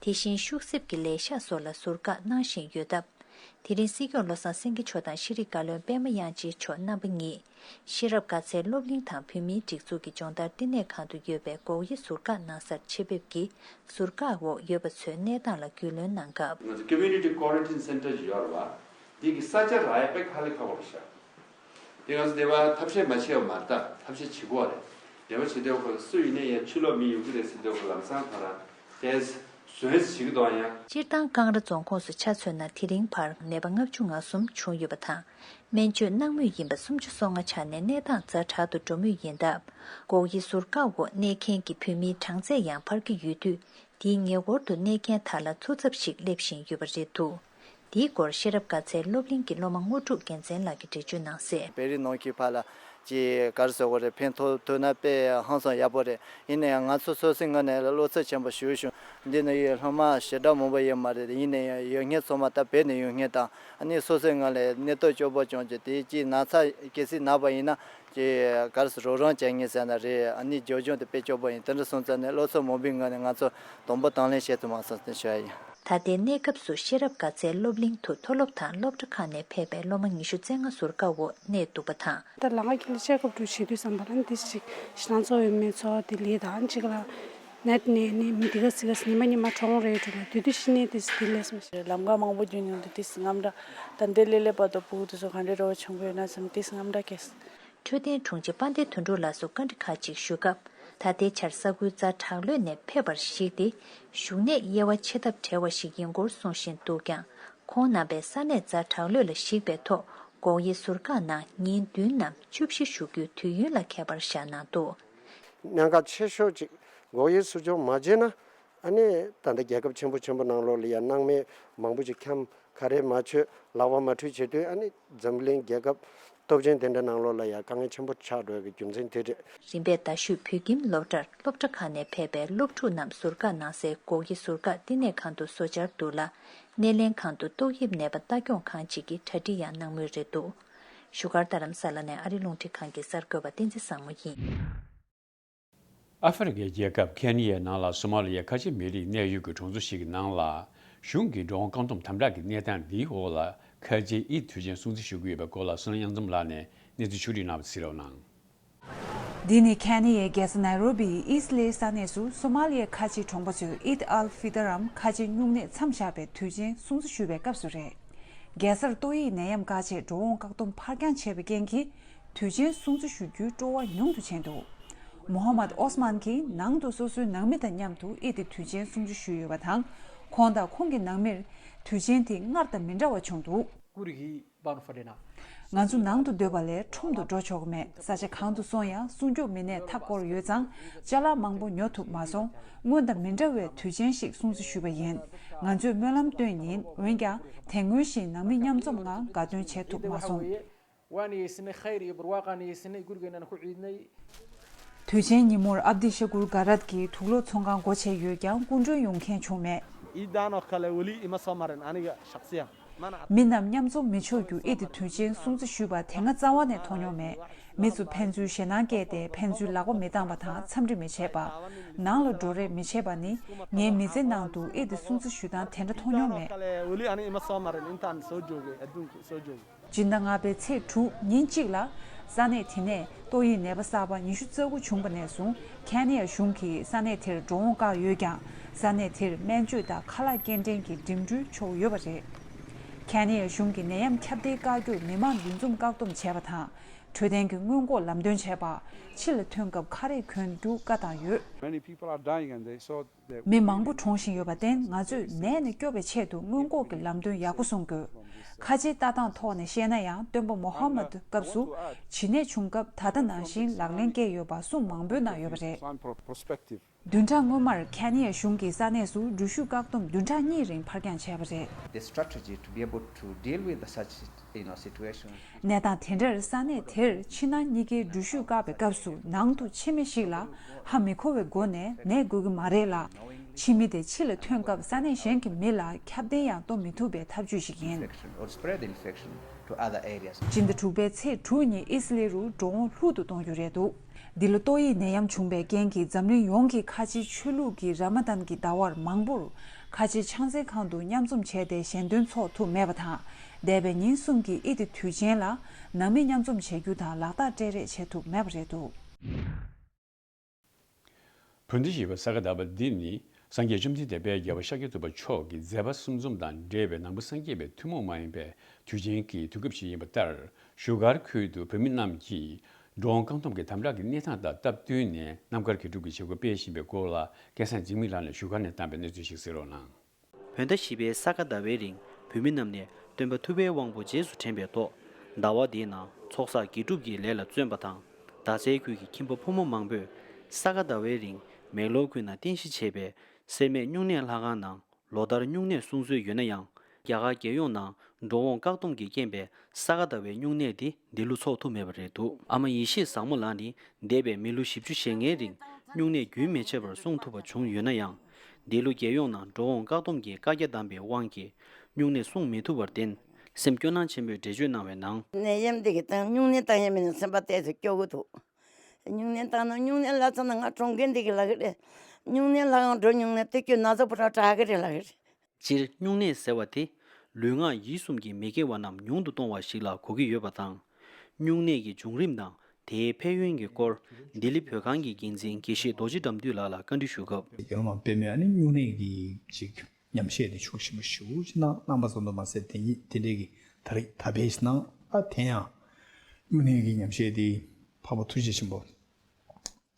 དེ་བཞིན་ཤུག་གསེབ་ཀྱི་ལས་ཤག་སོགས་ལ་ཟུར་བཀག་གནང་བཞིན་ཡོད་སྟབས། དེ་རིང་སྲིད་སྐྱོང་བློ་བཟང་སེང་གེ་མཆོག་དང་ཤེས་རིག་བཀའ་བློན་པད་མ་དབྱངས་ཅན་མཆོག་རྣམ་པ་གཉིས། ཤེས་རབ་དགའ་ཚལ་སློབ་གླིང་དང་བོད་མིའི་སྒྲིག་འཛུགས་ཀྱི་སྦྱོང་བརྡར་བསྟི་གནས་ཁང་དུ་ཡོད་པའི་སྒོག་དབྱེ་ཟུར་བཀག་གནང་སར་ཆེད་ཕེབས་ཀྱིས་ཟུར་བཀག་འོག་ཡོད་པ་ཚོའི་གནས་སྟངས་ལ་རྒྱུས་ལོན་གནང་སྐབས། ང་ཚོ་Community Quarantine Center་ཞིག་ཡོད་རེད་བ། འདི་གི་ས་ཆ་རག་ཡ་དཔེ་དཀའ་ལས་ཁག་པོ་རེད་ཤག་དེ་ང་ཚོ་སྡེ་བ་ཐབས་ཤེས་མ་བྱས་པ་མ་རེད། ད་ཐབས་ཤེས་བྱེད་དགོས་རེད། སྡེ་བ་བྱེད་དུས་ཁོ་ལ་སུ་ཡིན་ནའི་ཡང་ཕྱི་ལོགས་མི་ཡོང་གི་རེད་ཟེར་དུས་ཁོ་ལམ་སང་ཁོ་རང་དེ་བཟོས་བྱེད་ཀྱི་འདུག་ཡང་། སྤྱིར་བཏང་། ཀང་ར་རྫོང་ཁོངས་སུ་ཆ་མཚོན་ན། དེ་རིང་བར་ནད་པ་ལྔ་བཅུ་ང་གསུམ་བྱུང་ཡོད་པ་དང་། སྨན་བཅོས་གནང་མུས་ཡིན་པ་སུམ་ཅུ་སོ་ལྔ་ཆགས་ནས་གནས་སྟངས་ཛ་དྲག་ཏུ་འགྲོ་མུས་ཡིན་སྟབས། འགོག་དབྱེ་ཟུར་བཀག་འོག་གནས་མཁན་གྱི་བོད་མིའི་གྲངས་ཚད་ཡང་འཕར་གྱི་ཡོད་དུས། དེའི་ཉེ་འཁོར་དུ་གནས་མཁན་དག་ལ་ཚུགས་ཚབ་ཞིག་སླེབས་བཞིན་ཡོད་པ་རེད་འདུག། དེའི་སྐོར་ཤེས་རབ་དགའ་ཚལ་སློབ་གླིང་གི་སློབ་མ་དངོས་གྲུབ་རྒྱལ་མཚན་ལགས་ཀྱིས་འགྲེལ་བརྗོད་གནང་གསལ། བོད་རིགས་ནང་ཁུལ་ཕར་ལ་ཅིག་ག་རེ་ཟེར་དགོས་རེད། ཕན་ཐོགས་ཐུབ་ན་དཔེ་ཧང་སང་ཡག་པོ་རེད། ཡིན་ན་ཡང་ང་ཚོ་སོ་སོའི་ངོས་ནས་བློ་འཚབ་ཆེན་པོ་ཞུ་བྱུང་། འདི་ནི་ཡོད་སློབ་མ་ཞེ་དྲག་མང་པོ་ཡོད་མ་རེད། ཡིན་ན་ཡང་ཡོད་མཁན་ཚང་མ་ད་བོད་ནས་ཡོད་མཁན་དང་། ཨ་ནི་སོ་སོའི་ངོས་ལ་གནས་སྟངས་སྐྱོ་པོ་བྱུང་རྗེས། དེ་ཅིག་ན་ཚ་གལ་སྲིད་ན་པ་ཡིན་ན་ཅིག་ག་རེ་ཟེར། རོགས་རམ་བྱེད་མཁན་ཟེར་ན་རེད། ཨ་ནི་རྒྱབ་ལྗོངས་དེ་དཔེ་སྐྱོ་པོ་ཡིན། དེ་འདྲ་སོང་ཙང་ནས་སློབ་གསོ་མང་པོའི་ངོས་ནས་ང་ཚོ་དང་པོ་དང་ལེན་བྱེད་ཐུབ་མ་སོང་ཟེར་ཞུ་ཡ་ཡིན། ད་ལྟའི་གནས་སྐབས་སུ་ཤེས་རབ་དགའ་ཚལ་སློབ་གླིང་དུ་མཐོ་སློབ་དང་སློབ་གྲྭ་ཁག་ནས་ཕེབས་པའི་སློབ་མ་ཉི་ཤུ་རྩ་ལྔ་ཟུར་བཀག་འོག་གནས་འདུག་པ་དང་། ད་ལམ་ཁ་ཁྱེར་ནས་ཅེག་ཨབ་འགྲོ་བྱེད་དུས་ཙམ་པ་ལ་ནི་དེ་ཞིག་ཞེ་སྡང་ཚོར་ཡོད་མེད་ཚོར་དེ་ལས་དང་གཅིག་ལ། ནད་ནས་ནི་མི་དེ་ག་སི་ག་སི་ཉི་མ་ཉི་མ་གྲོངས་རེད་འགྲོ་ལ་དུས་དུས་ཤི་ནས་དེ་སི་དེ་ལས་སམ་ཤེས། ལམ་ཁ་མང་པོ་བརྒྱུད་མྱོང་དུས་དེ་སི་རྔམ་འདྲ། ད་འདི་ལས་སླེབས་པ་དང་ཕྲུ་གུ་དེ་ཚོ་ག་འདྲའི་རེ་བ་ཆེན་པོ་ཡོད་ན་བསམ་དེ་སི་རྔམ་འདྲ་སྐྱེས། འཕྲོད་བསྟེན་དྲུང་ཆེ་དཔལ་ལྡན་དོན་གྲུབ་ལགས་སུ་བཀའ་འདྲི་ཁག་ཅིག་ཞུས་སྐབས། ད་ལྟའི་ཆར་ས་ཁུལ་ཛ་དྲག་ལོས་ནས་ཕེབས་པར་གཞིགས་ཏེ། བཞུགས་གནས་དབྱེ་བ་ཕྱེ་ཐབས་བྲལ་བ་ཞིག་ཡིན་སྐོར་གསུང་བཞིན་འདུག་ཀྱང་། ཁོང་རྣམ་པས་ས་གནས་ཛ་དྲག་ལོས་ལ་གཞིགས་པའི་ཐོག་འགོག་དབྱེ་ཟུར་བཀག་ནང་ཉིན་བདུན་ནམ་བཅུ་བཞི་བཞུགས་རྒྱུའི་དུས་ཡུན་ལ་ཁྱད་པར་བཞག་གནང་འདུག། གནད་འགག་ཆེ་ཤོས་ཅིག་འགོག་དབྱེ་ཟུར་འཇོག་མ་བྱས་ན། ཨ་ནི་ད་ལྟ་རྒྱལ་ཁབ་ཆེན་པོ་ཆེན་པོ་ནང་ལོགས་ལ་ཡང་སྣང་མེད་མང་པོ་ཅིག་འཁྱམས། ཁ་རས་མ་ཆོད། ལག་པ་མ་འཁྲུད་བྱེད་དུས། ཨ་ནི་འཛམ་གླིང་རྒྱལ་ཁབ་སྟོབས་ཆེན་དེ་འདྲ་ནང་ལོགས་ལ་ཡང་དཀའ་ངལ་ཆེན་པོ་ཆགས་འགྲོ་ཡ་གི་རྒྱུ་མཚན་དེ་རེད། རིམ་པས་རྡ་ཤོད་བོད་ཁྱིམ་སློབ་གྲྭར་སློབ་གྲྭ་ཁག་ནས་ཕེབས་པའི་སློབ་ཕྲུག་རྣམས་ཟུར་བཀག་གནང་སའི་འགོག་དབྱེ་ཟུར་བཀག་བསྟི་གནས་ཁང་དུ་བཟོ་འཆར་འདུག་ལ། སྣེ་ལེན་ཁང་དུ་ཏོག་དབྱིབས་ནད་པ་ལྟ་སྐྱོང་ཁང་ཅིག་གིས་གྲ་སྒྲིག་ཡང་གནང་མུས་རེད་འདུག། བཞུགས་སྒར་རྡ་རམ་ས་ལ་ནས་ཨ་རི་རླུང་འཕྲིན་ཁང་གི་གསར་འགོད་པ་བསྟན་འཛིན་བཟང་མོ་ཡིན། ཨ་ཧྥེ་རི་ཁའི་རྒྱལ་ཁབ་ཁེན་ཡའི་ནང་ལ་སོ་མ་ལི་ཡའི་ཁ་ཆེ་མི་རིགས་གནས་ཡུལ་གྱི་གྲོང་ཚོ་ཞིག་གི་ནང་ལ་གཞུང་གིས་འགྲོ་འོང་བཀག་སྡོམ་དམ་དྲག་གི་གནས་སྟངས་འདིའི་འོག་ལ་ཁ་ཆེའི་ཨིད་དུས་ཆེན་སྲུང་བརྩི་ཞུ་གི་ཡོད་པའི་སྐོར་ལ་བསོད་ནམས་མཉམ་འཛོམས་ལགས་ནས་གནས་ཚུལ་ཕྱོགས་བསྒྲིགས་གནང་བ་གཟིགས་རོགས་གནང་། འདི་ནི་ཁེན་ཡའི་རྒྱལ་ས་ནཱི་རོ་བིའི་ཨིས་ལེ་ས་གནས་སུ་སོ་མ་ལི་ཡའི་ཁ་ཆེ་གྲོང་པ་ཚོས་ཨིད་ཨལ་ཧྥི་ཏར་རམ་ཁ་ཆེ་སྨྱུང་གནས་མཚམས་བཞག་པའི་དུས་ཆེན་སྲུང་བརྩི་ཞུ་བའི་སྐབས་སུ་རེད། རྒྱལ་སར་ཏོག་དབྱིབས་ནད་ཡམས་བཀག་ཆེད་འགྲོ་འོང་བཀག་སྡོམ་ཕར་འགྱངས་བྱས་པའི་རྐྱེན་གྱིས། དུས་ཆེན་སྲུང་བརྩི་ཞུ་རྒྱུའི་སྤྲོ་བ་ཉུང་དུ་ཕྱིན་འདུག། མོ་ཧམ་མད་ཨོས་མན་གྱིས་ནང་དུ་སོ་སོའི་ནང་མི་དང་མཉམ་དུ་ཨིད་དུས་ཆེན་སྲུང་བརྩི་ཞུས་ཡོད་པ་དང་། ཁོང་དང་ཁོང་གི་ནང་མིར་དུས་ཆེན་དེ་སྔར་དང་མི་འདྲ་བ་བྱུང་འདུག། ང་ཚོ་ནང་དུ་སྡོད་པ་ལས་ཁྲོམ་དུ་འགྲོ་ཆོག་གི་མེད། ས་ཆ་གང་དུ་སོང་ཡང་སྲུང་སྐྱོབ་མི་སྣས་མཐའ་བསྐོར་ཡོད་ཙང་ཅ་ལག་མང་པོ་ཉོ་ཐུབ་མ་སོང་། སྔོན་དང་མི་འདྲ་བའི་དུས་ཆེན་ཞིག་སྲུང་བརྩི་ཞུས་པ་ཡིན། ང་ཚོས་སྨོན་ལམ་བཏོན་ཡིན། འོན་ཀྱང་དེ་སྔོན་བཞིན་ནང་མི་མཉམ་འཛོམས་ངང་དགའ་སྟོན་བྱེད་ཐུབ་མ་སོང་། དུས་ཆེན་ཉིན་མོར་ཨབ་དི་ཤ་ཀུར་ག་རད་ཀྱི་དུག་ལོག་ཚོང་ཁང་སྒོ་ཕྱེ་ཡོད་ཀྱང་སྐུ་མགྲོན་ཡོང་མཁན་བྱུང་མེད། མི་རྣམས་མཉམ་འཛོམས་མི་ཆོག་རྒྱུ་ཨིད་དུས་ཆེན་སྲུང་བརྩི་ཞུས་པ་དེ་སྔ་རྩ་བ་ནས་མཐོང་མྱོང་མེད། མི་ཚོ་ཕན་ཚུན་ཞེད་སྣང་སྐྱེས་ཏེ་ཕན་ཚུན་ལག་པ་མི་བཏང་བ་དང་འཚམས་འདྲི་མི་བྱེད་པ། ནང་ལ་འགྲོ་རེས་མི་བྱེད་པ་ནི་ངའི་མི་ཚེ་ནང་དུ་ཨིད་དུས་སྲུང་བརྩི་ཞུ་སྟངས་དེ་འདྲ་མཐོང་མྱོང་མེད། སྤྱི་ཟླ་ལྔ་པའི་ཚེས་དྲུག་ཉིན་གཅིག་ལ། ས་གནས་དེ་ནས་ཏོག་དབྱིབས་ནད་པ་གསར་པ་ཉི་ཤུ་རྩ་དགུ་བྱུང་བ་ནས་བཟུང་ཁེན་ཡ་གཞུང་གིས་ས་གནས་དེར་འགྲོ་འོང་བཀག་ཡོད་ཀྱང་། ས་གནས་དེར་སྨན་བཅོས་དང་ཁ་ལག་སྐྱེལ་འདྲེན་གྱི་འགྲིམ་འགྲུལ་ཆོག་ཡོད་པ་རེད། ཁེན་ཡ་གཞུང་གིས་ནད་ཡམས་ཁྱབ་གདལ་བཀག་རྒྱུར་མི་མང་འདུ་འཛོམས་བཀག་སྡོམ་བྱས་པ་དང་། འཕྲོད་བསྟེན་གྱི་སྔོན་འགོག་ལམ་སྟོན་བྱས་པ། ཕྱི་ལ་ཐོན་སྐབས་ཁ་རས་གྱོན་རྒྱུ་བཀའ་བཏང་ཡོད། Many people are dying and they saw that མི་མང་པོ་གྲོངས་བཞིན་ཡོད་པར་བརྟེན་ང་ཚོས་ནད་ནས་སྐྱོབ་པའི་ཆེད་དུ་སྔོན་འགོག་གི་ལམ་སྟོན་ཡག་པོ་སྲུང་དགོས། ཁ་ཆེའི་ལྟ་སྟངས་ཐོག་ནས་བཤད་ན་ཡང་སྟོན་པ་མོ་ཧམ་མད་སྐབས་སུ་བྱིས་ནད་བྱུང་སྐབས་ད་ལྟ་ནང་བཞིན་ལག་ལེན་བཀལ་ཡོད་པ་གསུང་མང་པོས་གནང་ཡོད་པ་རེད། Some pro- prospective བདུན་ཕྲག་སྔོན་མར་ཁེན་ཡ་གཞུང་གིས་ས་གནས་སུ་འགྲུལ་བཞུད་བཀག་སྡོམ་བདུན་ཕྲག་གཉིས་རིང་ཕར་འགྱངས་བྱས་པ་རེད། This strategy to be able to deal with the such, you know, situation. གནས་སྟངས་དེ་འདྲར་ས་གནས་དེར་ཕྱི་ནང་གཉིས་ཀའི་འགྲུལ་བཞུད་བཀག་པའི་སྐབས་སུ་ནང་དུ་ཕྱི་མི་ཞིག་ལ་ཧ་མི་གོ་བའི་སྒོ་ནས་ནད་འགོ་གི་མ་རེད་ལ། ཕྱི་མི་དེ་ཕྱི་ལ་ཐོན་སྐབས་ས་གནས་གཞན་གྱི་མི་ལ་ཁྱབ་གདལ་ཡང་གཏོང་མི་ཐུབ་པའི་ཐབས་ཇུས་ཤིག་ཡིན། Infection or spread infection to other areas. སྤྱི་ཟླ་དྲུག་པའི་ཚེས་དྲུག་ཉིན་ཨི་སི་ལི་རུ་འགྲོ་འོང་ལྷུག་ཏུ་གཏོང་རྒྱུ་རེད་འདུག། འདི་ལོ་ཏོག་དབྱིབས་ནད་ཡམས་བྱུང་བའི་རྐྱེན་གྱིས་འཛམ་གླིང་ཡོངས་ཀྱི་ཁ་ཆེའི་ཆོས་ལུགས་ཀྱི་ར་མ་དན་གྱི་ཟླ་བར་མང་པོར་ཁ་ཆེའི་ཕྱག་འཚལ་ཁང་དུ་མཉམ་འཛོམས་བྱས་ཏེ་ཞལ་འདོན་འཚོགས་ཐུབ་མེད་པ་དང་། འདས་པའི་ཉིན་གསུམ་གྱི་ཨི་ཏི་དུས་ཆེན་ལ་ནང་མི་མཉམ་འཛོམས་བྱེད་རྒྱུ་དང་ལག་རྟགས་སྤྲད་རེས་བྱེད་ཐུབ་མེད་པ་རེད་འདུག། བོད་འདི་ཞེས་པའི་ས་ག་ཟླ་བ་འདི་ནི་སངས་རྒྱས་བཅོམ་ལྡན་འདས་དཔལ་རྒྱལ་བ་ཤཱཀྱ་ཐུབ་པ་མཆོག་གི་མཛད་པ་གསུམ་འཛོམས་དང་འབྲེལ་བའི་ནང་པ་སངས་རྒྱས་པའི་ཐུན་མོང་མ་ཡིན་པའི་དུས་ཆེན་གྱི་དུས་སྐབས་ཤིག་ཡིན་པ་ལྟར། བཞུགས་སྒར་ཁུལ་དུ་བོད་མི་རྣམས་ཀྱིས་འགྲོ་འོང་བཀག་སྡོམ་གྱི་དམ་དྲག་གི་གནས་སྟངས་དང་སྟབས་བསྟུན་ནས་རྣམ་དཀར་དགེ་སྒྲུབ་ཀྱི་བྱེད་སྒོ་སྤེལ་བཞིན་པའི་སྐོར་ལ་སྐལ་བཟང་འཇིགས་མེད་ལགས་ནས་བཞུགས་སྒར་ནས་བཏང་པའི་གནས་ཚུལ་ཞིག་གསན་རོགས་གནང་། བོད་ཟླ་བཞི་པའི་ས་ག་ཟླ་བའི་རིང་བོད་མི་རྣམས་ནས་སྟོན་པ་ཐུབ་པའི་དབང་པོ་རྗེས་སུ་དྲན་པའི་ཐོག་ཟླ་བ་འདིའི་ནང་ཚོགས་བསགས་དགེ་སྒྲུབ་ཀྱི་ལས་ལ་བརྩོན་པ་དང་། རྡ་སའི་ཁུལ་གྱི་ཁྱིམ་པ་ཕོ་མོ་མང་པོས་ས་ག་ཟླ་བའི་རིང་མེག་ལོར་ཁུལ་ནང་རྟེན་གཞི་བྱས་པའི་སེར་སྨད་སྨྱུང་གནས་ལྷ་ཁང་ནང་ལོ་ལྟར་སྨྱུང་གནས་སྲུང་སྲོལ་ཡོད་ན་ཡང་། རྒྱ་གར་རྒྱལ་ཡོངས་ནང་འགྲོ་འོང་བཀག་སྡོམ་གྱི་རྐྱེན་པས་ས་ག་ཟླ་བའི་སྨྱུང་གནས་འདི་འདི་ལོ་འཚོགས་ཐུབ་མེད་པ་རེད་འདུག། ཨ་མ་ཡེ་ཤེས་བཟང་མོ་ལགས་ནི་འདས་པའི་མི་ལོ་བཞི་བཅུ་ཞེ་ལྔའི་རིང་སྨྱུང་གནས་རྒྱུན་མི་ཆད་པར་སྲུང་ཐུབ་པ་བྱུང་ཡོད་ན་ཡང་། འདི་ལོ་རྒྱལ་ཡོངས་ནང་འགྲོ་འོང་བཀག་སྡོམ་གྱི་བཀའ་རྒྱ་བསྡམས་པའི་དབང་གིས་སྨྱུང་གནས་སྲུང་མི་ཐུབ་པར་བརྟེན། སེམས་སྐྱོ་སྣང་ཆེན་པོས་འགྲེལ་བརྗོད་གནང་བའི་ནང་། ནད་ཡམས་འདི་གི་སྟེང་སྨྱུང་གནས་བཏང་ཡས་མེད་ན་སེམས་པ་ཏོག་ཙམ་སྐྱོ་གི་འདུག། སྨྱུང་གནས་བཏང་ན་སྨྱུང་གནས་ལ་ཚ་ན་ང་གྲོངས་མཁན་འདི་གི་ལ་གི་རེད། སྨྱུང་གནས་ལ་ཡང་འགྲོ་སྨྱུང་གནས་སྟོད་སྐྱོད་ན་ཚ་པོ་ཏྲ་དྲག་གི་རེད་ལ་གི་རེད། སྤྱིར་སྨྱུང་གནས་ཟེར་བ་དེ་ལུས་ངག་ཡིད་གསུམ་གྱི་མི་དགེ་བ་རྣམས་ཉུང་དུ་གཏོང་བ་ཞིག་ལ་གོ་གི་ཡོད་པ་དང་། སྨྱུང་གནས་ཀྱི་བྱུང་རིམ་དང་དེའི་ཕན་ཡོན་གྱི་སྐོར་ལྡི་ལི་བོད་ཁང་གི་འགན་འཛིན་དགེ་བཤེས་རྡོ་རྗེ་དགྲ་འདུལ་ལགས་ལ་བཀའ་འདྲི་ཞུ་སྐབས། ཡང་མ་དཔེ་མེད་ཨ་ནི་སྨྱུང་གནས་ཀྱི་ཅིག་ཉམས་བཞེས་དེ་ཤུགས་ཆེན་པོ་ཞེ་པོ་ཅིག་གནང་གནང་པ་ཙམ་དུ་མ་ཟད་དེ་ཉིད་དེ་འདྲའི་གི་ད་རེས་ད་ཕེབས་གནང་ཨ་དེ་ཡང་སྨྱུང་གནས་ཀྱི་ཉམས་བཞེས་དེ་འཕགས་པ་ཐུགས་རྗེ་ཆེན་པོ།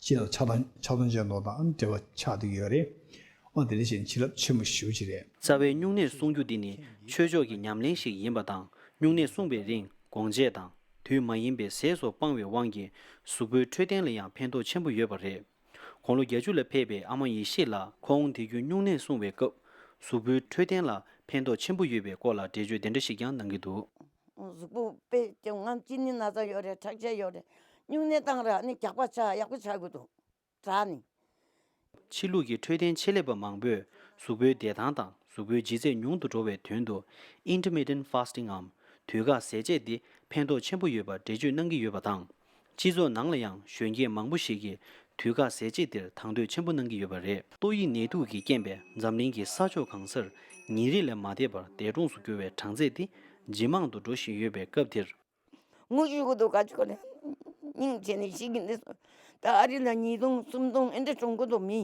ཅེས་ཆགས་སྡང་ཆགས་སྡང་ཅན་དོ་དང་འབྲེལ་བ་ཆགས་བསྡད་ཀྱི་ཡོད་རེད། འོ་དེ་འདྲ་བྱས་ནས་བྱིན་རླབས་ཆེན་པོ་ཞེ་པོ་ཅིག་རེད། རྩ་བའི་སྨྱུང་གནས་སྲུང་རྒྱུ་འདི་ནི་ཆོས་ཕྱོགས་ཀྱི་ཉམས་ལེན་ཞིག་ཡིན་པ་དང་། སྨྱུང་གནས་སྲུང་བའི་རིང་སྒོང་ཆས་དང་དུས་མ་ཡིན་པའི་ཟས་སོགས་སྤང་བའི་དབང་གིས་གཟུགས་པོའི་འཕྲོད་བསྟེན་ལ་ཡང་ཕན་ཐོགས་ཆེན་པོ་ཡོད་པ་རེད། དགུང་ལོ་བརྒྱད་ཅུ་ལ་ཕེབས་པའི་ཨ་མ་ཡེ་ཤེས་ལགས་ཁོང་དུས་རྒྱུན་སྨྱུང་གནས་སྲུང་བའི་སྐབས་གཟུགས་པོའི་འཕྲོད་བསྟེན་ལ་ཕན་ཐོགས་ཆེན་པོ་ཡོད་པའི་སྐོར་ལ་འགྲེལ་བརྗོད་དེ་འདྲ་ཞིག་ཀྱང་གནང་གི་འདུག། གཟུགས་པོ་དཔེ་ཀྱང་ང་གཅིན་སྙི་ན་ཚ་ཡོད་རེད། ཁྲག་ཤེད་ཡོད་རེད། སྨྱུང་གནས་བཏང་ར་ནི་རྒྱགས་པ་ཆགས་ཡག་པོ་ཆགས་དགོས་འདུག། དྲག་ནི། ཕྱི་ལུགས་ཀྱི་འཕྲོད་བསྟེན་ཆེད་ལས་པ་མང་པོས་གཟུགས་པོའི་བདེ་ཐང་དང་གཟུགས་པོའི་ལྗིད་ཚད་ཉུང་དུ་འགྲོ་བའི་དོན་དུ་intermittent fasting འམ་དུས་བཀག་ཟས་བཅད་འདི་ཕན་ཐོགས་ཆེན་པོ་ཡོད་པར་འགྲེལ་བརྗོད་གནང་གི་ཡོད་པ་དང་། སྤྱི་ཚོགས་ནང་ལ་ཡང་གཞོན་སྐྱེས་མང་པོ་ཞིག་གིས་དུས་བཀག་ཟས་བཅད་འདིར་དང་དོད་ཆེན་པོ་གནང་གི་ཡོད་པ་རེད། ཏོག་དབྱིབས་ནད་དུག་གི་རྐྱེན་པས་འཛམ་གླིང་གི་ས་ཕྱོགས་གང་སར་ཉིན་རེ་ལས་མ་འདས་པར་འདས་གྲོངས་སུ་གྱུར་བའི་གྲངས་ཚད་འདི་ཇེ་མང་དུ་འགྲོ་བཞིན་ཡོད་པའི་སྐབས་འདིར། ངུ་བཞིན་གྱི་འདུག་ག་ཅི་ག་ནས་སྙིང་རྗེ་ནས་ཤི་གི་འདུག། ད་ཨ་རི་ལ་ཉིས་སྟོང་སུམ་སྟོང་ཨེ་འདྲ་གྲོངས་གི་འདུག་མི།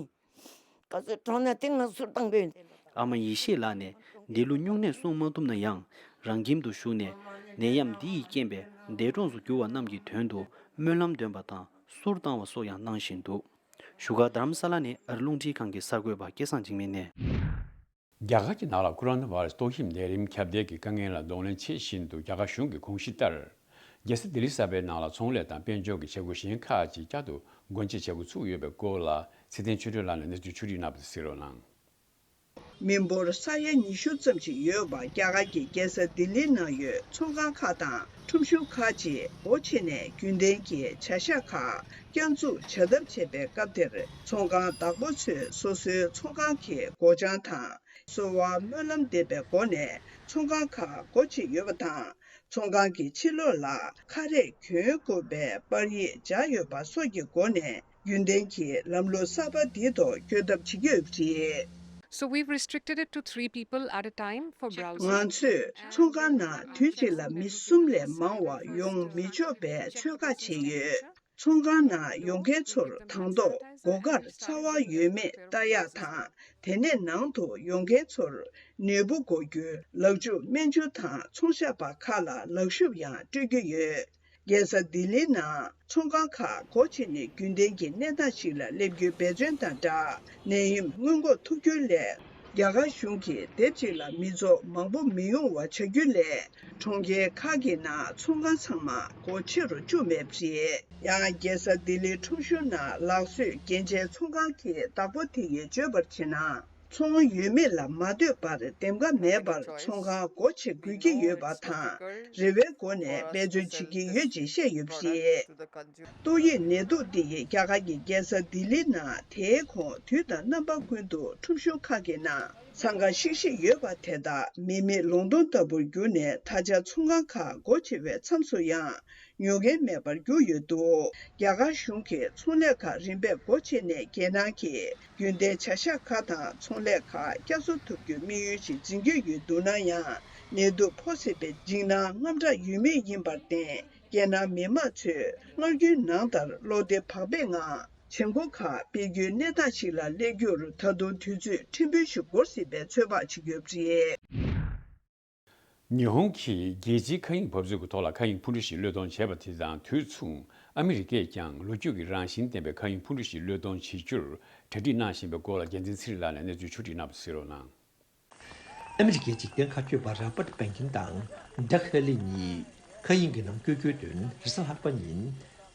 ག་ཚོད་གྲོངས་ན་དེ་ང་ཟུར་བཏང་པས། ཨ་མ་ཡེ་ཤེས་ལགས་ནས་འདི་ལོ་སྨྱུང་གནས་སྲུང་མ་ཐུབ་ན་ཡང་རང་ཁྱིམ་དུ་བཞུགས་ནས་ནད་ཡམས་འདི་ཡི་རྐྱེན་པས་འདས་གྲོངས་སུ་གྱུར་བ་རྣམས་ཀྱི་དོན་དུ་སྨོན་ལམ་འདོན་པ་དང་ཟུར་བཏང་བ་སོགས་ཡང་གནང་བཞིན་འདུག། བཞུགས་སྒར་རྡ་རམ་ས་ལ་ནས་ཨ་རི་རླུང་འཕྲིན་ཁང་གི་གསར་འགོད་པ་སྐལ་བཟང་འཇིགས་མེད་ནས། རྒྱ་གར་གྱི་ནང་ལ་ཀོ་རོ་ན་བྷ་ར་སི་ཏོག་དབྱིབས་ནད་རིམས་ཁྱབ་གདལ་གྱི་དཀའ་ངལ་ལ་གདོང་ལེན་བྱེད་བཞིན་དུ་རྒྱ་གར་གཞུང་གི་དགོངས་གཞི་ལྟར། རྒྱལ་ས་ལྡི་ལི་གསར་པའི་ནང་ལ་ཚོང་ལས་དང་དཔལ་འབྱོར་གྱི་བྱེད་སྒོ་གཞན་ཁག་ཅིག་བསྐྱར་དུ་སྒོ་འབྱེད་བྱེད་འགོ་ཚུགས་ཡོད་པའི་སྐོར་ལ་ཚེ་བརྟན་ཆོས་སྒྲོན་ལགས་ནས་གནས་ཚུལ་ཕྱོགས་བསྒྲིགས་གནང་བ་དེ་གཟིགས་རོགས་གནང་། མི་འབོར་ས་ཡ་ཉི་ཤུ་ཙམ་ཞིག་ཡོད་པ་རྒྱ་གར་གྱི་རྒྱལ་ས་ལྡི་ལིའི་ནང་ཡོད་ཚོང་ཁང་ཁག་དང་ཁྲོམ་གཞུང་ཁག་ཅིག་སྒོ་ཕྱེ་ནས་རྒྱུན་ལྡན་གྱི་བྱ་གཞག་ཁག་བསྐྱར་འཛུགས་བྱ་ཐབས་བྱས་པའི་སྐབས་དེར། ཚོང་ཁང་བདག་པོ་ཚོས་སོ་སོའི་ཚོང་ཁང་གི་སྒོ་བྱང་དང་གསོལ་བ་སྨོན་ལམ་འདེབས་པའི་སྒོ་ནས་ཚོང་ཁང་ཁག་སྒོ་ཕྱེ་ཡོད་པ་དང་། ཚོང་ཁང་གི་ཕྱི་ལོགས་ལ་ཁ་རས་གྱོན་དགོས་པའི་པར་ཡིག་སྦྱར་ཡོད་པ་སོགས་ཀྱི་སྒོ་ནས་རྒྱུན་ལྡན་གྱི་ལམ་ལུགས་གསར་པ་འདིའི་ཐོག་བསྐྱོད་ཐབས་བྱེད་ཀྱི་ཡོད་པ་རེད། So we've restricted it to three people at a time for browsing. ང་ཚོས་ཚོང་ཁང་ནང་དུས་གཅིག་ལ་མི་གསུམ་ལས་མང་བ་ཡོང་མི་ཆོག་པའི་ཚོད་དཔག་བྱས་ཡོད། ཚོང་ཁང་ནང་ཡོང་མཁན་ཚོར་དང་ཐོག་སྒོ་ཁར་ཚ་བ་ཡོད་མེད་ལྟ་ཡག་དང་། དེ་ནས་ནང་དུ་ཡོང་མཁན་ཚོར་ནད་འབུ་འགོག་རྒྱུའི་ལག་འཇུ་སྨན་ཆུ་དང་ཚོང་ཞབས་པ་ཁག་ལ་ལག་ཤུབས་ཡང་སྤྲོད་ཀྱི་ཡོད། རྒྱལ་ས་ལྡི་ལིའི་ནང་ཚོང་ཁང་ཁག་སྒོ་ཕྱེ་ནས་རྒྱུན་ལྡན་གྱི་གནས་སྟངས་ཤིག་ལ་སླེབས་རྒྱུའི་འབད་བརྩོན་དང་སྦྲགས། ནད་ཡམས་སྔོན་འགོག་ཐུབ་རྒྱུའི་སླད། རྒྱ་གར་གཞུང་གིས་སྡེབ་གཅིག་ལ་མི་ཚོགས་མང་པོ་མི་ཡོང་བ་བྱ་རྒྱུའི་སླད། གྲོང་ཁྱེར་ཁག་གི་ནང་ཚོང་ཁང་ཚང་མ་སྒོ་ཕྱེ་རུ་བཅུག་མེད་པ་རེད། ཡང་རྒྱལ་ས་ལྡི་ལིའི་ཁྲོམ་གཞུང་ནང་ལག་བཟོས་རྒྱན་ཆའི་ཚོང་ཁང་གི་བདག་པོ་དེ་ཡིས་བརྗོད་པར་བྱས་ན། ཚོང་ཡོད་མེད་ལ་མ་ལྟོས་པར་འདེམས་ཀ་མེད་པར་ཚོང་ཁང་སྒོ་ཕྱེ་དགོས་ཀྱི་ཡོད་པ་དང་། རེ་བའི་སྒོ་ནས་འབད་བརྩོན་བྱེད་ཀྱི་ཡོད་ཅེས་བཤད་ཡོད་པ་རེད། ཏོག་དབྱིབས་ནད་དུག་འདི་ཡིས་རྒྱ་གར་གྱི་རྒྱལ་ས་ལྡི་ལིའི་ནང་དེའི་གོང་དུས་དང་རྣམ་པ་ཀུན་ཏུ་ཁྲོམ་གཞུང་ཁག་གི་ནང་འཚང་ཁ་ཤིག་ཤིག་ཡོད་པ་དེ་དག་མི་མེད་ལུང་སྟོང་ལྟ་བུར་གྱུར་ནས། ད་ཆ་ཚོང་ཁང་ཁག་སྒོ་ཕྱེ་བའི་མཚམས་སུ་ཡང་ཉོ་མཁན་མེད་པར་གྱུར་ཡོད་འདུག། རྒྱ་གར་གཞུང་གིས་ཚོང་ལས་ཁག་རིམ་པས་སྒོ་ཕྱེ་ནས། རྒྱལ་ནང་གི་རྒྱུན་ལྡན་བྱ་གཞག་ཁག་དང་ཚོང་ལས་ཁག་བསྐྱར་གསོ་ཐུབ་རྒྱུའི་དམིགས་ཡུལ་ཞིག་འཛིན་གྱི་ཡོད་འདུག་ན་ཡང་། ནད་དུག་ཕོག་སྲིད་པའི་འཇིགས་སྣང་དངངས་སྐྲག་ཡོད་མུས་ཡིན་པར་བརྟེན། རྒྱལ་ནང་མི་མང་ཚོས་སྔར་རྒྱུན་ནང་ལྟར་བློ་བདེ་བག་ཕེབས་ངང་བྱེད་སྒོ་ཁག་སྤེལ་རྒྱུའི་གནས་སྟངས་ཤིག་ལ་སླེབས་རྒྱུར་ད་དུང་དུས་ཚོད་ཕྲན་བུ་ཞིག་འགོར་སྲིད་པའི་ཚོད་དཔག་བྱེད་ཀྱི་ཡོད་པ་རེད། ཉི་ཧོང་གིས་རྒྱལ་སྤྱིའི་མཁའ་དབྱིངས་འབབ་ཚུགས་ཀྱི་ཐོག་ལ་མཁའ་དབྱིངས་འཕུར་གྲུ་ཞིག་བློས་གཏོང་བྱས་པ་དེ་དང་དུས་མཚུངས་ཨ་མི་རི་ཀས་ཀྱང་ལོ་རྒྱུས་ཀྱི་རང་བཞིན་ལྡན་པའི་མཁའ་དབྱིངས་འཕུར་གྲུ་ཞིག་བློས་གཏོང་བྱེད་རྒྱུར་གྲ་སྒྲིག་གནང་བཞིན་པའི་སྐོར་ལ་རྒྱལ་མཚན་ཚེ་རིང་ལགས་ནས་གནས་ཚུལ་ཕྱོགས་སྒྲིག་གནང་བ་གསན་རོགས་གནང་། ཨ་མི་རི་ཀའི་འཇིག་རྟེན་མཁའ་སྤྱོད་པ་རོ་བར་ཊི་བྷན་ཁིན་དང་ཌག་ཧེ་ལི་གཉིས་མཁའ་དབྱིངས་ཀྱི་ནང་བསྐྱོད་རྒྱུའི་དོན་རེས་གཟའ་ལྷག་པ་ཉིན་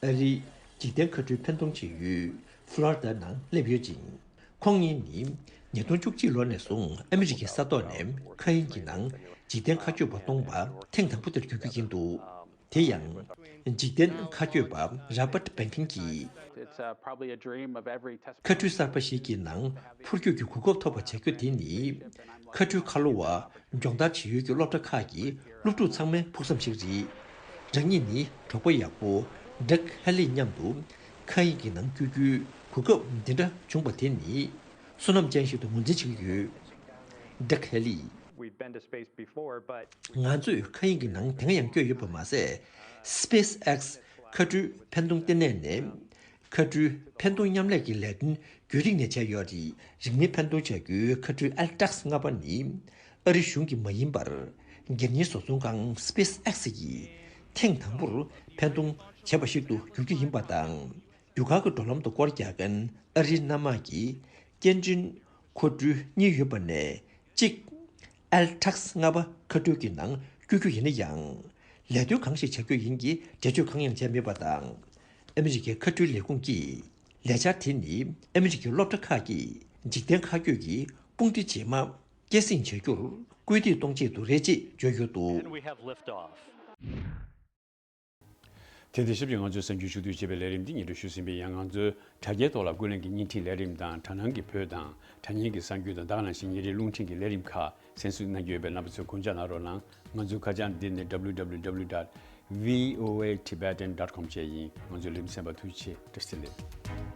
ཨ་རིའི་འཇིག་རྟེན་མཁའ་འགྲུལ་འཕེན་གཏོང་བྱེད་ཡུལ་ཕློ་རི་ཌ་ནང་སླེབས་ཡོད་ཅིང་། ཁོང་གཉིས་ནི་ཉིས་སྟོང་བཅུ་གཅིག་ལོ་ནས་བཟུང་ཨ་མི་རི་ཀའི་ས་ཐོག་ནས་མཁའ་དབྱིངས་ཀྱི་ནང་འཇིག་རྟེན་མཁའ་སྤྱོད་པ་གཏོང་པ་ཐེངས་དང་པོ་དེར་གྱུར་རྒྱུ་ཡིན་འདུག་དེ་ཡང་། འཇིག་རྟེན་མཁའ་སྤྱོད་པ་རོ་བར་ཊི་བྷན་ཁིན་གྱིས། It's uh, probably a dream of every test མཁའ་འགྲུལ་གསར་པ་ཞིག་གི་ནང་འཕུར་སྐྱོད་ཀྱི་གོ་སྐབས་ཐོབ་པ་བྱ་རྒྱུ་དེ་ནི། མཁའ་འགྲུལ་ཁ་ལོ་བ་སྦྱོང་བརྡར་བྱེད་ཡུལ་གྱི་སློབ་གྲྭ་ཁག་གི་སློབ་ཕྲུག་ཚང་མའི་ཕུགས་བསམ་ཞིག་རེད། རང་ཉིད་ནི་གྲོགས་པོ་ཡག་པོ་ཌག་ཧེ་ལི་མཉམ་དུ་མཁའ་དབྱིངས་ཀྱི་ནང་བསྐྱོད་རྒྱུའི་གོ་སྐབས་འདི་འདྲ་བྱུང་པ་དེ་ནི་བསོད་ནམས་ཅན་ཞིག་ཏུ་ངོས་འཛིན་བྱེད་ཀྱི་ཡོད། ཌག་ཧེ་ལི། We've been to space before, but ང་ཚོས་མཁའ་དབྱིངས་ཀྱི་ནང་དེ་སྔ་ཡང་བསྐྱོད་ཡོད་པ་མ་ཟད། སི་པེ་སི་ཨེག་སི་མཁའ་འགྲུལ་འཕེན་གཏོང་ལྟེ་གནས་ནས་མཁའ་འགྲུལ་འཕེན་གཏོང་མཉམ་ལས་ཀྱི་ལས་དོན་རྒྱུན་རིང་ནས་བྱས་ཡོད་རེད། རིང་མིན་འཕེན་གཏོང་བྱ་རྒྱུའི་མཁའ་འགྲུལ་ཨེལ་ཊེག་སི་ལྔ་པ་ནི་ཨ་རི་གཞུང་གིས་མ་ཡིན་པར་སྒེར་གཉེར་བཟོ་ཚོང་ཁང་སི་པེ་སི་ཨེག་སི་ཡིས་ཐེངས་དང་པོར་འཕེན་གཏོང་བྱས་པ་ཞིག་ཏུ་འགྱུར་རྒྱུ་ཡིན་པ་དང་། རྒྱུ་སྐར་གྱི་འགྲོ་ལམ་དུ་སྐོར་རྒྱག་མཁན་ཨ་རིའི་གནམ་དམག་གི་སྐྱེལ་འདྲེན་མཁའ་འགྲུལ་གཉིས་ཡོད་པ་ནས་གཅིག་ཨེལ་ཊེག་སི་ལྔ་པ་མཁའ་འགྲུལ་གྱི་ནང་བསྐྱོད་རྒྱུ་ཡིན་ན་ཡང་། ལས་དོན་གང་ཞིག་བྱ་རྒྱུ་ཡིན་གྱི་འགྲེལ་བརྗོད་གང་ཡང་བྱས་མེད་པ་དང་། ཨ་མི་རི་ཀའི་མཁའ་འགྲུལ་ལས་ཁུངས་ཀྱིས་ལས་འཆར་དེ་ནི་ཨ་མི་རི་ཀའི་སློབ་གྲྭ་ཁག་གིས་འཇིག་རྟེན་མཁའ་སྤྱོད་ཀྱི་དཔུང་སྡེ་རྗེས་མ་སྐྱེད་སྲིང་བྱ་རྒྱུར་སྐུལ་འདེད་གཏོང་ཆེད་དུ་རེད་ཅེས་བརྗོད་ཡོད་འདུག And we have liftoff. དེ་དང་ཆབས་ཅིག་ང་ཚོའི་གསར་འགྱུར་ཞུ་གཏུག་ཅེས་པའི་ལས་རིམ་འདི་སྙན་སྒྲོན་ཞུས་ཟིན་པས། ཡང་ང་ཚོའི་དྲ་རྒྱའི་ཐོག་ལ་ཀུན་གླེང་གི་བརྙན་འཕྲིན་ལས་རིམ་དང་དྲ་སྣང་གི་བོད་དང་དྲ་བརྙན་གྱི་གསར་འགྱུར་དང་། ད་ག་ནང་བཞིན་ཉིན་རེའི་རླུང་འཕྲིན་གྱི་ལས་རིམ་ཁག་གསན་སྲུང་གནང་གི་ཡོད་པས། རྣམ་པ་ཚོས་དགོངས་འཇགས་གནང་རོགས་གནང་། ང་ཚོའི་ཁ་བྱང་འདི་ནི་W W W dot V O A Tibetan dot com བཅས་ཡིན། ང་ཚོའི་ལས་རིམ་གསན་པར་ཐུགས་རྗེ་ཆེ། བཀྲ་ཤིས་བདེ་ལེགས།